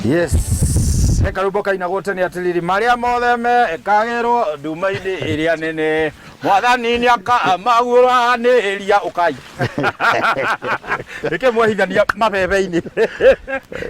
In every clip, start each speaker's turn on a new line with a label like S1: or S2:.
S1: Yes, he karwĩmbo kainagwo tene atĩrĩrĩ, marĩa mothe mekagĩrwo nduma-inĩ ĩrĩa nene, mwathani nĩakamaguũranĩria. Ũkai nĩkĩ mwehithania mabebe-inĩ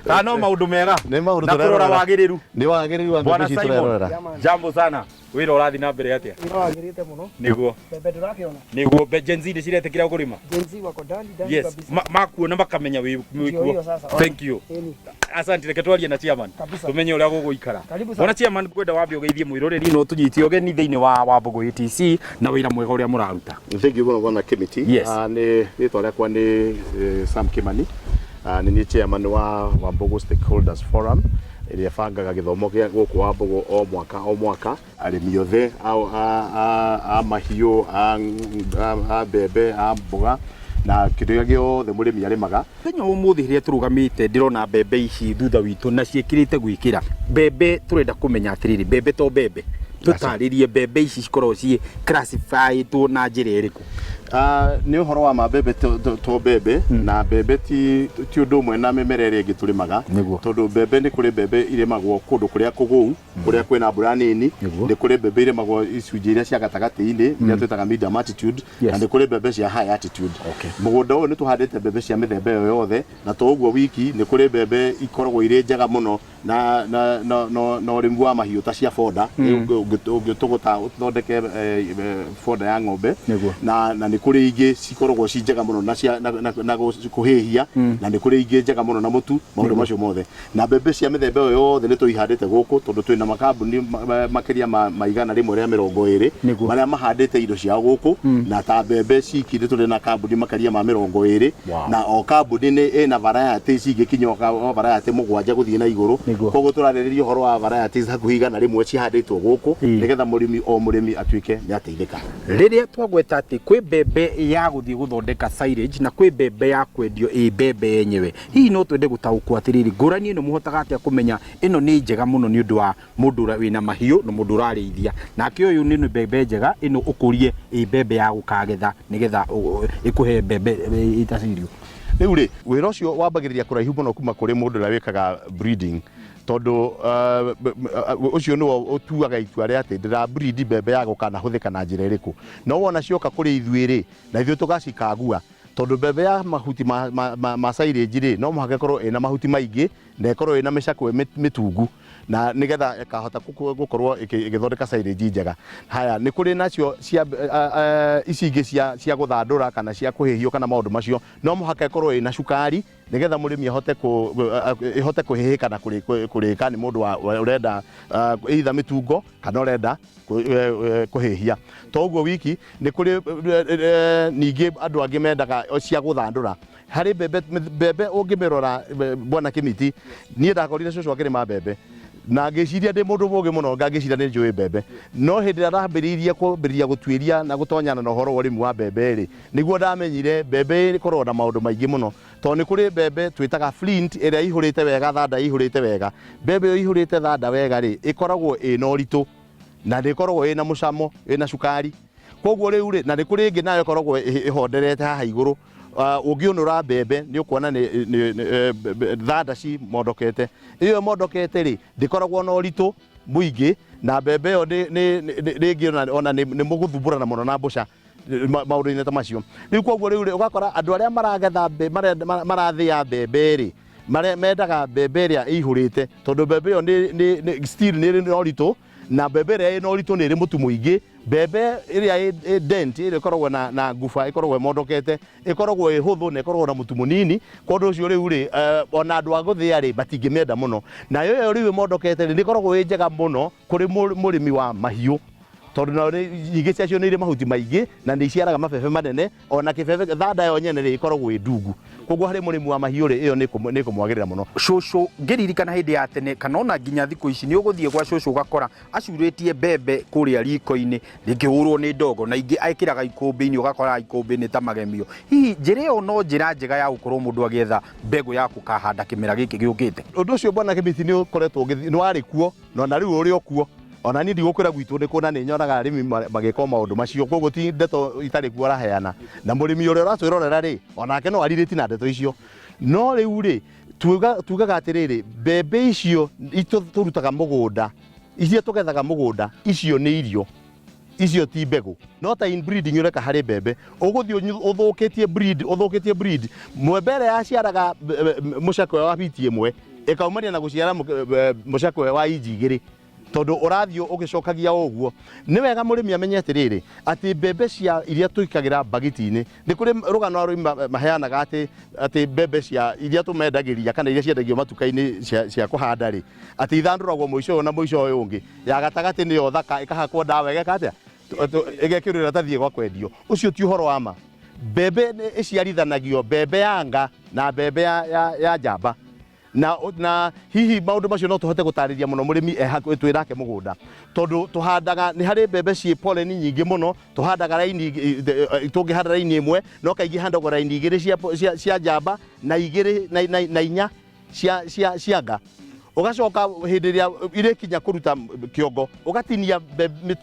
S1: kana no maũndũ mega
S2: Nĩ maũndũ
S1: na kũrora
S2: tũrerorera.
S1: wagĩrĩru.
S2: Nĩ wagĩrĩru wa mbembe
S1: Bwana
S2: ici
S1: Simon,
S2: tũrerorera.
S1: jambo sana. Wĩra ũrathiĩ na mbere atĩa?
S3: Wĩra wagĩrĩte mũno.
S1: Nĩguo.
S3: Mbembe ndũrakĩona.
S1: Nĩguo Gen Z nĩ ciretĩkĩra kũrĩma.
S3: Gen Z wako ndani ndani kabisa.
S1: Makuona makamenya wĩ
S3: Ndio
S1: kuo.
S3: hiyo sasa.
S1: Thank you.
S3: Ĩni.
S1: Asante, reke twarie na chairman.
S3: Kabisa.
S1: Tumenye ũrĩa gũgũikara.
S3: Karibu sana.
S1: Bwana chairman, ngwenda wambe ũgeithie mwĩroreri no tũnyite ũgeni thĩinĩ wa Wambũgũ ATC na wĩra mwega ũrĩa mũraruta.
S2: Thank you mũno bwana Kimiti.
S1: Yes.
S2: Ah, nĩ rĩtwa rĩakwa nĩ Sam Kimani. Ah, nĩ niĩ chairman wa Wambũgũ Stakeholders Forum ĩrĩa ĩbangaga gĩthomo gĩa gũkũ Wambũgũ o mwaka o mwaka. Arĩmi othe a mahiũ, a mbembe, a mboga na kĩndũ kĩrĩa gĩothe mũrĩmi arĩmaga.
S1: Mũthenya wa ũmũthĩ rĩrĩa tũrũgamĩte ndĩrona mbembe ici thutha witũ na ciĩkĩrĩte gwĩkĩra mbembe. Tũrenda kũmenya atĩrĩrĩ, mbembe to mbembe, tũtarĩrie mbembe ici cikoragwo ciĩ classified na njĩra ĩrĩkũ?
S2: Ah, nĩ ũhoro wa ma, mbembe to mbembe, na mbembe ti ũndũ ũmwe na mĩmera ĩrĩa ĩngĩ tũrĩmaga. Tondũ mbembe, nĩ kũrĩ mbembe irĩmagwo kũndũ kũrĩa kũgũu, kũrĩa kwĩna mbura nini. Nĩ kũrĩ mbembe irĩmagwo icunjĩ iria cia gatagatĩ-inĩ, iria twĩtaga medium altitude, na nĩ kũrĩ mbembe cia high altitude. Mũgũnda ũyũ nĩ tũhandĩte mbembe cia mĩthemba ĩyo yothe, na to ũguo wiki, nĩ kũrĩ mbembe ikoragwo irĩ njega mũno na ũrĩmi wa mahiũ ta cia fodder, ũngĩtũgũta ũthondeke fodder ya ng'ombe. Na nĩ kũrĩ ingĩ cikoragwo ci njega mũno na cia na kũhĩhia, na nĩ kũrĩ ingĩ njega mũno na mũtu, maũndũ macio mothe. Na mbembe cia mĩthemba ĩyo yothe nĩ tũihandĩte gũkũ, tondũ twĩna makambuni makĩria ma 120 marĩa mahandĩte indo ciao gũkũ. Na ta mbembe ciki, nĩ tũrĩ na kambuni makĩria ma 20, na o kambuni nĩ ĩna varieties ingĩkinya o variety 7 gũthiĩ na igũrũ. Koguo tũrarĩrĩria ũhoro wa varieties hakuhĩ 100 cihandĩtwo gũkũ, nĩgetha mũrĩmi o mũrĩmi atuĩke nĩ ateithĩka.
S1: Rĩrĩa twagweta atĩ kwĩ mbembe ya gũthiĩ gũthondeka silage na kwĩ mbembe ya kwendio ĩ mbembe yenyewe, hihi no twende gũtaũkwo atĩrĩrĩ, ngũrani ĩno mũhotaga atĩa kũmenya ĩno nĩ njega mũno nĩ ũndũ wa mũndũ ũrĩa wĩna mahiũ na mũndũ ũrarĩithia, nake ũyũ nĩ mbembe njega ĩno ũkũrie ĩ mbembe ya gũkagetha nĩgetha ĩkũhe mbembe ĩta cereal?
S2: Rĩu rĩ, wĩra ũcio wambagĩrĩria kũraihu mũno kuma kũrĩ mũndũ ũrĩa wĩkaga breeding, tondũ ũcio nĩwe ũtuaga itua rĩa atĩ ndĩra breed mbembe ya gũkanahũthĩka na njĩra ĩrĩkũ. No wona cioka kũrĩ ithuĩ rĩ, na ithuĩ tũgacikagua, tondũ mbembe ya mahuti ma silage rĩ, no mũhaka ĩkorwo ĩna mahuti maingĩ na ĩkorwo ĩna mĩcakwe mĩtungu, na nĩgetha ĩkahota gũkorwo ĩgĩthondeka silage njega. Haya, nĩ kũrĩ nacio cia ici ingĩ cia gũthandũra kana cia kũhĩhio kana maũndũ macio, no mũhaka ĩkorwo ĩna cukari, nĩgetha mũrĩmi ahote ĩhote kũhĩhĩka na kũrĩka nĩ mũndũ ũrenda either mĩtungo kana ũrenda kũhĩhia. To ũguo wiki, nĩ kũrĩ ningĩ andũ angĩ mendaga cia gũthandũra. Harĩ mbembe, mbembe ũngĩmĩrora, bwana Kĩmiti, niĩ ndakorire cũcũ akĩrĩma mbembe na ngĩciria ndĩ mũndũ mũgĩ mũno, ngangĩciria nĩ njũĩ mbembe, no hĩndĩ ĩrĩa ndambĩrĩirie kwambĩrĩria gũtuĩria na gũtonyana na ũhoro wa ũrĩmi wa mbembe rĩ, nĩguo ndamenyire mbembe ĩkoragwo na maũndũ maingĩ mũno, tondũ nĩ kũrĩ mbembe twĩtaga flint, ĩrĩa ĩihũrĩte wega, thanda ĩihũrĩte wega. Mbembe ĩyo ĩihũrĩte thanda wega rĩ, ĩkoragwo ĩna ũritũ na nĩ ĩkoragwo ĩna mũcamo, ĩna cukari. Koguo rĩu rĩ, na nĩ kũrĩ ĩngĩ nayo ĩkoragwo ĩhonderete haha igũrũ. Ũngĩũnũra mbembe nĩ ũkuona nĩ thanda cimondokete. Ĩyo ĩmondokete rĩ, ndĩkoragwo na ũritũ mũingĩ, na mbembe ĩyo rĩngĩ ona nĩ mũgũthumbũrana mũno na mbũca, maũndũ-inĩ ta macio. Rĩu koguo rĩu rĩ, ũgakora andũ arĩa maragetha marathĩa mbembe rĩ, mendaga mbembe ĩrĩa ĩihũrĩte, tondũ mbembe ĩyo still nĩ ĩrĩ na ũritũ, na mbembe ĩrĩa ĩna ũritũ nĩ ĩrĩ mũtu mũingĩ. Mbembe ĩrĩa ĩ dent, ĩrĩa ĩkoragwo na nguba, ĩkoragwo ĩmondokete, ĩkoragwo ĩ hũthũ na ĩkoragwo na mũtu mũnini. Kwa ũndũ ũcio rĩu rĩ, ona andũ a gũthĩa rĩ, matingĩmĩenda mũno. Nayo ĩyo rĩu ĩmondokete rĩ, nĩ ĩkoragwo ĩ njega mũno kũrĩ mũrĩmi wa mahiũ, tondũ nao nyingĩ ciacio nĩ irĩ mahuti maingĩ na nĩ iciaraga mabebe manene, ona kĩbebe thanda yo nyene rĩ, ĩkoragwo ĩ ndungu. Koguo harĩ mũrĩmi wa mahiũ rĩ, ĩyo nĩ ĩkũmwagĩrĩra mũno.
S1: Cũcũ ngĩririkana hĩndĩ ya tene kana ona nginya thikũ ici, nĩ ũgũthiĩ gwa cũcũ ũgakora acurĩtie mbembe kũrĩa riko-inĩ rĩngĩhũrwo nĩ ndogo, na ingĩ ekĩraga ikũmbĩ-inĩ, ũgakora ikũmbĩ nĩ ta magemio. Hihi njĩra ĩyo no njĩra njega ya gũkorwo mũndũ agĩetha mbegũ ya gũkahanda kĩmera gĩkĩ gĩũkĩte?
S2: Ũndũ ũcio, bwana Kĩmiti, nĩ ũkoretwo nĩ warĩ kuo na rĩu ũrĩ o kuo. Ona niĩ ndigũkwĩra, gwitũ nĩ kũna nĩ nyonaga arĩmi magĩka o maũndũ macio, koguo ti ndeto itarĩ kuo araheana, na mũrĩmi ũrĩa ũratwĩrorera rĩ, onake no arirĩti na ndeto icio. No rĩu rĩ, Tugaga atĩrĩrĩ, mbembe icio tũrutaga mũgũnda, icio tũgethaga mũgũnda, icio nĩ irio, icio ti mbegũ. No ta inbreeding ũreka harĩ mbembe, ũgũthiĩ ũthũkĩtie breed, ũthũkĩtie breed. Mbembe ĩrĩa yaciaraga mũcakwe wa biti ĩmwe ĩkaumania na gũciara mũcakwe wa inji igĩrĩ, tondũ ũrathiĩ ũgĩcokagia o ũguo. Nĩ wega mũrĩmi amenye atĩrĩrĩ, atĩ mbembe cia iria twĩkagĩra mbagiti-inĩ, nĩ kũrĩ rũgano arĩmi maheanaga atĩ mbembe cia iria tũmendagĩria kana iria ciendagio matuka-inĩ cia kũhanda rĩ, atĩ ithandũragwo mũico ũyũ na mũico ũyũ ũngĩ, ya gatagatĩ nĩyo thaka, ĩkahakwo ndawa ĩgeka atĩa, ĩgekĩrwo iratathi ĩgwa kwendio. Ũcio ti ũhoro wa ma. Mbembe nĩ ĩciarithanagio, mbembe ya nga na mbembe ya njamba. Na hihi maũndũ macio no tũhote gũtarĩria mũno mũrĩmi e hakuhĩ twĩ nake mũgũnda, tondũ tũhandaga, nĩ harĩ mbembe ciĩ pollen nyingĩ mũno, tũhandaga raini, tũngĩhanda raini ĩmwe, no kaingĩ handagwo raini igĩrĩ cia njamba na igĩrĩ na inya cia nga. Ũgacoka hĩndĩ ĩrĩa irĩkinya kũruta kĩongo, ũgatinia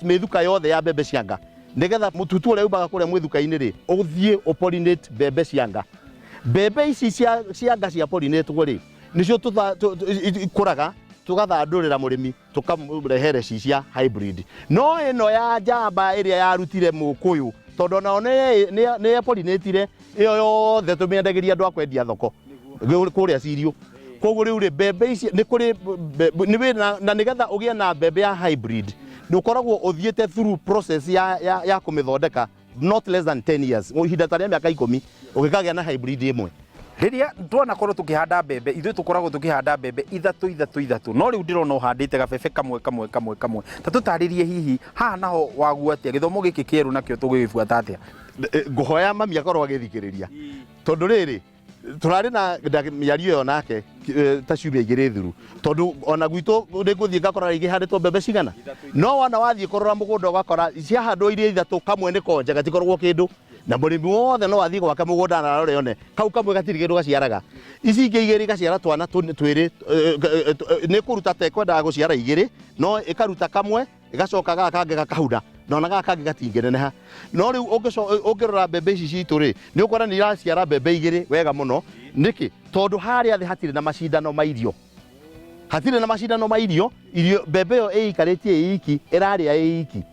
S2: mĩthuka yothe ya mbembe cia nga, nĩgetha mũtutu ũrĩa umaga kũrĩa mwĩthuka-inĩ rĩ, ũthiĩ ũpollinate mbembe cia nga. Mbembe ici cia nga cia pollinatwo rĩ, nĩcio ikũraga, tũgathandũrĩra mũrĩmi, tũkamũrehere ci cia hybrid. No ĩno ya njamba ĩrĩa yarutire mũkũyũ, tondũ onao nĩ pollinatire, ĩyo yothe tũmĩendagĩria andũ a kwendia thoko kũrĩa cirio. Koguo rĩu rĩ, mbembe ici nĩ kũrĩ nĩ wĩna, na nĩgetha ũgĩe na mbembe ya hybrid, nĩ ũkoragwo ũthiĩte through process ya kũmĩthondeka not less than 10 years, ihinda ta rĩa mĩaka 10 ũgĩkagĩa na hybrid ĩmwe.
S1: Rĩrĩa twanakorwo tũkĩhanda mbembe, ithuĩ tũkoragwo tũkĩhanda mbembe ithatũ ithatũ ithatũ, no rĩu ndĩrona ũhandĩte gabebe kamwe kamwe kamwe kamwe. Ta tũtarĩrie hihi haha naho waguo atĩa, gĩthomo gĩkĩ kĩerũ nakĩo tũgĩgĩbuata atĩa?
S2: Ngũhoya mami akorwo agĩthikĩrĩria, tondũ rĩrĩ tũrarĩ na mĩario ĩyo nake ta ciumia igĩrĩ thiru, tondũ ona gwitũ nĩ ngũthiĩ ngakora rĩngĩ handĩtwo mbembe cigana, no wona wathiĩ kũrora mũgũnda ũgakora ciahandwo iria ithatũ, kamwe nĩ konje gatikoragwo kĩndũ, na mũrĩmi wothe no athiĩ gwake mũgũnda na arore one kau kamwe gatirĩ kĩndũ gaciaraga, ici ingĩ igĩrĩ igaciara twana twĩrĩ, nĩ kũruta ta ĩkwendaga gũciara igĩrĩ, no ĩkaruta kamwe ĩgacoka gaka kangĩ gakahuna, na ona gaka kangĩ gatingĩneneha. No rĩu ũngĩrora mbembe ici citũ rĩ, nĩ ũkuona nĩ iraciara mbembe igĩrĩ wega mũno. Nĩkĩ? Tondũ harĩa thĩ hatirĩ na macindano ma irio, hatirĩ na macindano ma irio, irio mbembe ĩyo ĩikarĩtie ĩ iki, ĩrarĩa ĩ iki.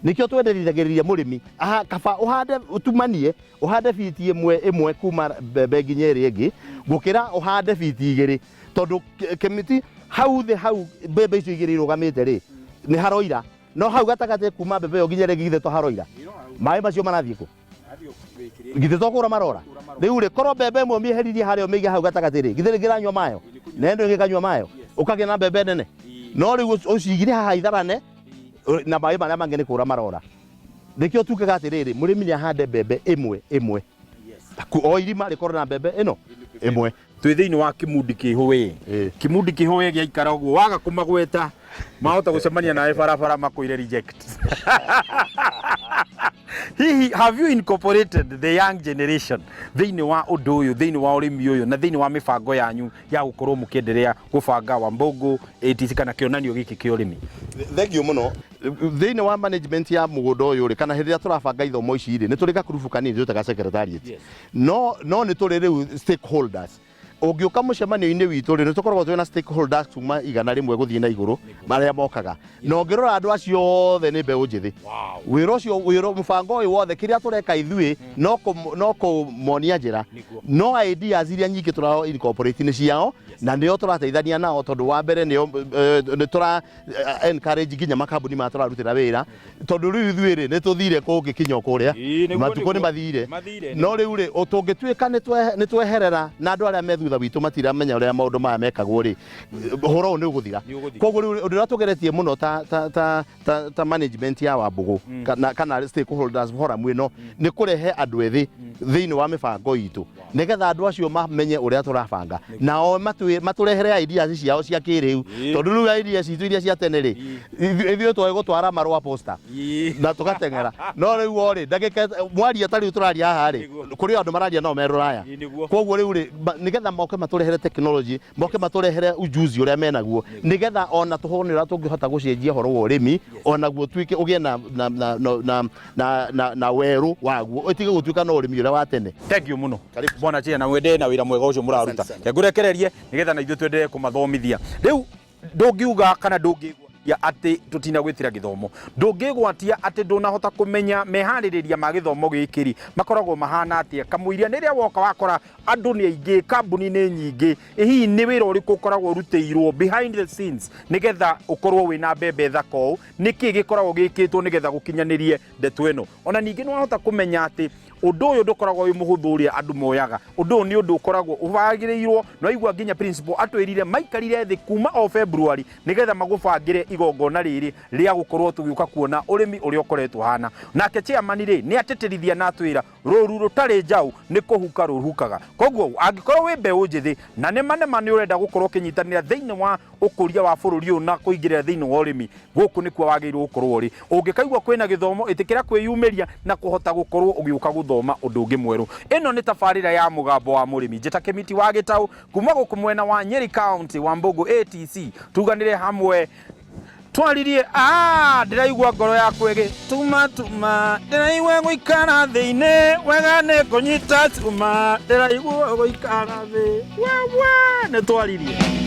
S2: Nĩkĩo twendithagĩrĩria mũrĩmi, aha, kaba ũhande ũtumanie, ũhande biti ĩmwe ĩmwe kuma mbembe nginya ĩrĩa ĩngĩ, gũkĩra ũhande biti igĩrĩ, tondũ kĩmĩti hau thĩ hau mbembe icio igĩrĩ irũgamĩte rĩ, nĩ haroira, no hau gatagatĩ kuma mbembe ĩyo nginya ĩrĩa ĩngĩ githĩ to haroira, maĩ macio marathiĩ kũ? Githĩ to kũra marora? Rĩu rĩ, korwo mbembe ĩmwe ũmĩeheririe harĩa ũmĩige hau gatagatĩ rĩ, githĩ rĩngĩ ĩranyua mayo na ĩno ĩngĩ ĩkanyua mayo, ũkagĩa na mbembe nene. No rĩu ũcigire haha itharane na maĩ marĩa mangĩ nĩ kũra marora. Nĩkĩo tugaga atĩrĩrĩ, mũrĩmi nĩ ahande mbembe ĩmwe ĩmwe, o irima rĩkorwo na mbembe ĩno ĩmwe.
S1: Twĩ thĩinĩ wa Kimundi Kĩhũĩ. Kimundi Kĩhũĩ gĩaikara ũguo, waga kũmagweta mahota gũcemania nawe barabara makwĩre reject. Hihi have you incorporated the young generation thĩinĩ wa ũndũ ũyũ, thĩinĩ wa ũrĩmi ũyũ, na thĩinĩ wa mĩbango yanyu ya gũkorwo mũkĩenderea gũbanga Wambugu ATC kana kĩonanio gĩkĩ kĩa ũrĩmi?
S2: Thank you mũno. Thĩinĩ wa management ya mũgũnda ũyũ rĩ, kana hĩndĩ ĩrĩa tũrabanga ithomo ici rĩ, nĩ tũrĩ gakurubu kanini twĩtaga secretariat. No nĩ tũrĩ rĩu stakeholders. Ũngĩũka mũcemanio-inĩ witũ rĩ, nĩ tũkoragwo twĩna stakeholders kuma 100 gũthiĩ na igũrũ marĩa mokaga. Na ũngĩrora andũ acio othe nĩ mbeũ njĩthĩ. Wĩra ũcio, wĩra mũbango ũyũ wothe kĩrĩa tũreka ithuĩ no kũmonia njĩra. No ideas iria nyingĩ tũra incorporate nĩ ciao, na nĩo tũrateithania nao, tondũ wa mbere nĩo nĩ tũra encourage nginya makambuni maya tũrarutĩra wĩra, tondũ rĩu ithuĩ rĩ nĩ tũthire kũngĩ kinya kũrĩa, matukũ nĩ mathire. No rĩu rĩ, tũngĩtuĩka nĩ tweherera na andũ arĩa me thutha witũ matiramenya ũrĩa maũndũ maya mekagwo rĩ, ũhoro ũyũ nĩ ũgũthira. Koguo rĩu ũndũ ũrĩa tũgeretie mũno ta management ya Wambugu kana stakeholders forum ĩno nĩ kũrehe andũ ethĩ thĩinĩ wa mĩbango itũ, nĩgetha andũ acio mamenye ũrĩa tũrabanga, nao matũrehere ideas ciao cia kĩrĩu, tondũ rĩu ideas citũ iria cia tene rĩ, ithuĩ twoĩ gũtwara marũa posta na tũgateng'era. No rĩu o rĩ, ndagĩka mwaria ta rĩu tũraria haha rĩ, kũrĩ andũ mararia nao me rũraya. Koguo rĩu rĩ, nĩgetha Moke matũrehere technology, moke matũrehere ujuzi ũrĩa menaguo, nĩgetha ona tũhone ũrĩa tũngĩhota gũcenjia ũhoro wa ũrĩmi, onaguo tuĩke ũgĩe na werũ waguo, ũtige gũtuĩka no ũrĩmi ũrĩa wa tene.
S1: Thank you muno.
S2: Karibu.
S1: Bwana Chia, na wende na wĩra mwega ũcio mũraruta.
S2: Asante sana.
S1: Ngũrekererie nĩgetha na ithuĩ twendelee kũmathomithia. Rĩu ndũngiuga kana ndũngĩgwatia atĩ tũtinagwĩtĩra gĩthomo, ndũngĩgwatia atĩ ndũnahota kũmenya meharĩrĩria ma gĩthomo gĩkĩ rĩ makoragwo mahana atĩa, kamũiria nĩ rĩrĩa woka wakora andũ nĩ aingĩ, kambuni nĩ nyingĩ. Ĩ hihi nĩ wĩra ũrĩkũ ũkoragwo ũrutĩirwo behind the scenes nĩgetha ũkorwo wĩna mbembe thaka ũũ? Nĩkĩ gĩkoragwo gĩkĩtwo nĩgetha gũkinyanĩrie ndeto ĩno? Ona ningĩ nĩ wahota kũmenya atĩ ũndũ ũyũ ndũkoragwo wĩ mũhũthũ ũrĩa andũ moyaga. Ũndũ ũyũ nĩ ũndũ ũkoragwo ũbagĩrĩirwo. Na waigua nginya principal atwĩrire maikarire thĩ kuma o February nĩgetha magũbangĩre igongona rĩrĩ rĩa gũkorwo tũgĩũka kuona ũrĩmi ũrĩa ũkoretwo hana. Nake chairman rĩ nĩ atĩtĩrithia na atwĩra rũru rũtarĩ njaũ nĩ kũhuka rũhukaga. Koguo angĩkorwo wĩ mbeũ njĩthĩ na nĩma nĩma nĩ ũrenda gũkorwo ũkĩnyitanĩra thĩinĩ wa ũkũria wa bũrũri ũyũ na kũingĩrĩra thĩinĩ wa ũrĩmi, gũkũ nĩkuo wagĩrĩirwo gũkorwo ũrĩ. Ũngĩkaigua kwĩna gĩthomo, ĩtĩkĩra kwĩyumĩria na kũhota gũkorwo ũgĩũka gũthoma ũndũ ũngĩ mwerũ. Ĩno nĩ tabarĩra ya Mũgambo wa Mũrĩmi. Njĩta Kĩmiti wa Gĩtaũ kuma gũkũ mwena wa Nyeri County wa Mbũngũ ATC. Tuganĩre hamwe, twaririe. Ndĩraigua ngoro yakwa ĩgĩ tuma tuma, ndĩraigua gũikara thĩ-inĩ wega nĩ kũnyita cuma, ndĩraigua gũikara thĩ wewe. Nĩ twaririe.